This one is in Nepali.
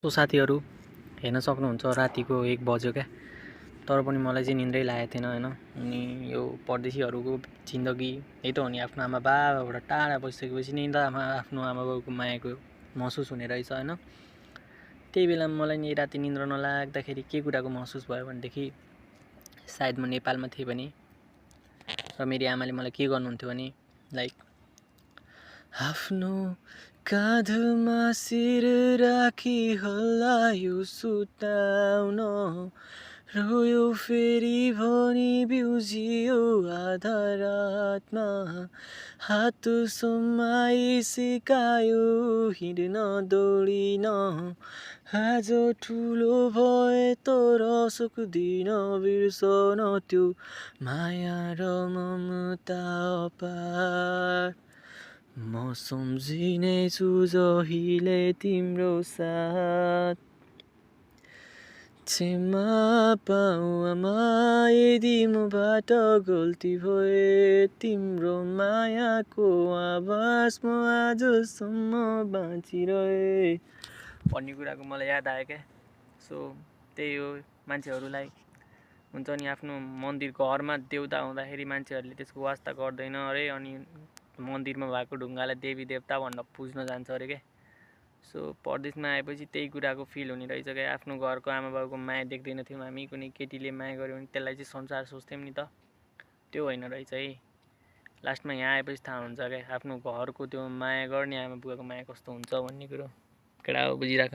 तो साथीहरू हेर्न सक्नुहुन्छ रातिको 1 बज्यो क्या। तर पनि मलाई चाहिँ निन्द्रै लागेको थिएन हैन। अनि यो परदेशीहरूको जिन्दगी यही त हो नि, आफ्नो आमा बाबाबाट टाढा बसिसकेपछि नि त आफ्नो आमा बाउको मायाको महसुस हुने रहेछ हैन। त्यही बेला मलाई नि राति निन्द्र नलाग्दाखेरि के कुराको महसुस भयो भनेदेखि सायद म नेपालमा थिएँ भने र मेरी आमाले मलाई के गर्नुहुन्थ्यो भने लाइक आफ्नो काँधमा शिर राखी हल्लायो सुताउन, रोयो फेरि भनी बिउजियो आधा रातमा, हात समाई सिकायो हिँड्न दौडिन, आज ठुलो भए तर सक्दिन बिर्सन त्यो माया र ममता अपार। म सम्झिने छु जहिले तिम्रो साथ, क्षमा पाऊ आमा यदि मबाट गल्ती भए, तिम्रो मायाको आवाज म आजसम्म बाँचिरहे भन्ने कुराको मलाई याद आयो क्या। सो त्यही हो, मान्छेहरूलाई हुन्छ नि आफ्नो मन्दिर घरमा देउता हुँदाखेरि मान्छेहरूले त्यसको वास्ता गर्दैन अरे, अनि मन्दिरमा भएको ढुङ्गालाई देवी देवता भनेर पुज्न जान्छ अरे क्या। सो परदेशमा आएपछि त्यही कुराको फिल हुने रहेछ क्या। आफ्नो घरको आमा बाउको माया देख्दैन थियौँ हामी, कुनै केटीले माया गर्यो भने त्यसलाई चाहिँ संसार सोच्थ्यौँ नि त, त्यो होइन रहेछ है। लास्टमा यहाँ आएपछि थाहा हुन्छ क्या आफ्नो घरको त्यो माया गर्ने आमा बुवाको माया कस्तो हुन्छ भन्ने कुरो। केटा हो बुझिराख।